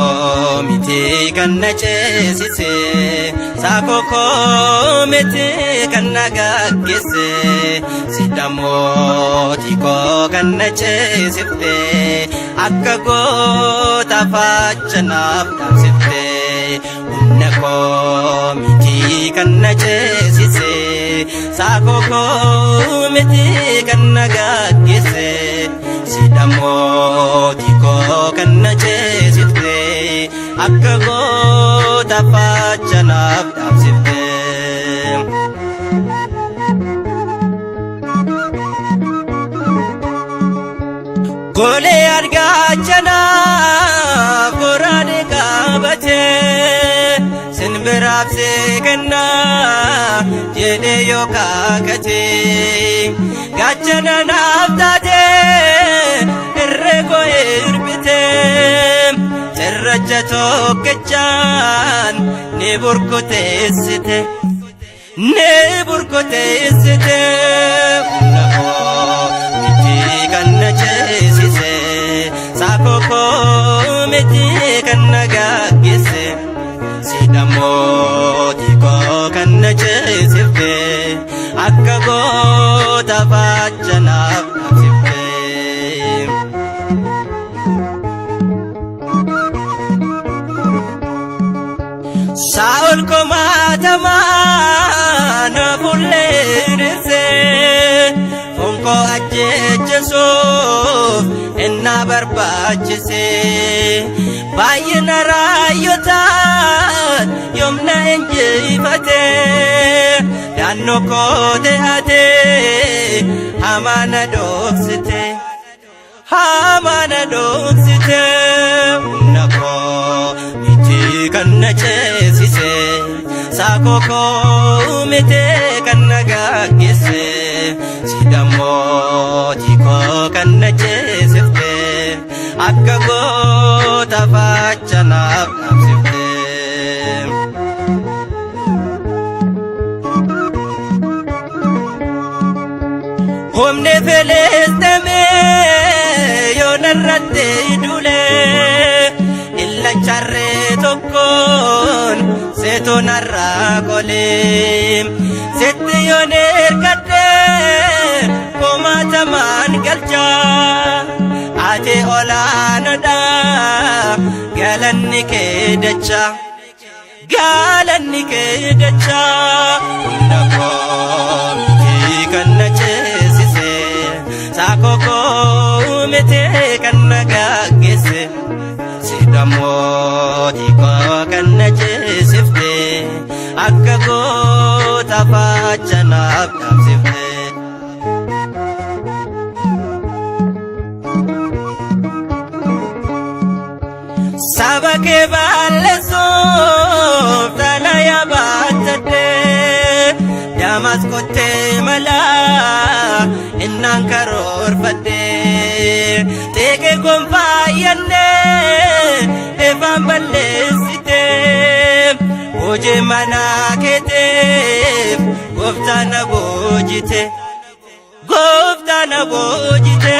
Koomiti kan na ceesise, saakoo koomiti kan na gaggise, sidha mootii koo kan na ceesifte, akka goota faachanaaf dhaabsifte. Humna koomiti kan na ceesise, saakoo koomiti kan na gaggise, sidha mootii koo kan na ceesifte, akka goota faachanaaf dhaabsifte. Golee argaachanaaf goraadee qabatee, sinbiraaf seekannaa jedhee yoo kaakatee, gaachana naaf taatee irree koo hirbitee, cirracha tokkichaan ni burkuteessite, ni burkuteessite. Humna koo miti kan na ceesise, saakoo koo miti kan na gaggise, sidha mootii koo kan na ceesifte, akka goota faachanaaf dhaabsifte. Saa'ol komaatamaa na fuullee dhirsee, fonkoo ajjeechisuuf innaa barbaachise. Baay'ina raayyotaan yoomna injifate, naannoo koo te'atee hamaa na dhoksite. Hamaa na dhoksite. Humna koo miti kan na ceesise, saakoo koo miti kan na gaggise, sidha mootii koo kan na ceesifte, akka goota faachanaaf dhaabsifte. Humni Filisxeemii yoo narratti duule, illacharree tokkoon seetoo narraa qolee. Sitti yoon ergadhe komaatamaan galcha, ati olaanoodha, galanni kee dacha. Galanni kee dacha. Humna koo miti kan na ceesise, saakoo koo miti kan na gaggise, sidha mootii koo kan na ceesifte, akka goota faachanaaf dhaabsifte. Saba kee balleessuuf xalayaa baattadhee, Damasqootti malaa innaan karoorfadhee, xiiqii kun faayyannee ifaan balleessitee, hojii manaa keetiif gooftaan na boojite, gooftaan na boojite.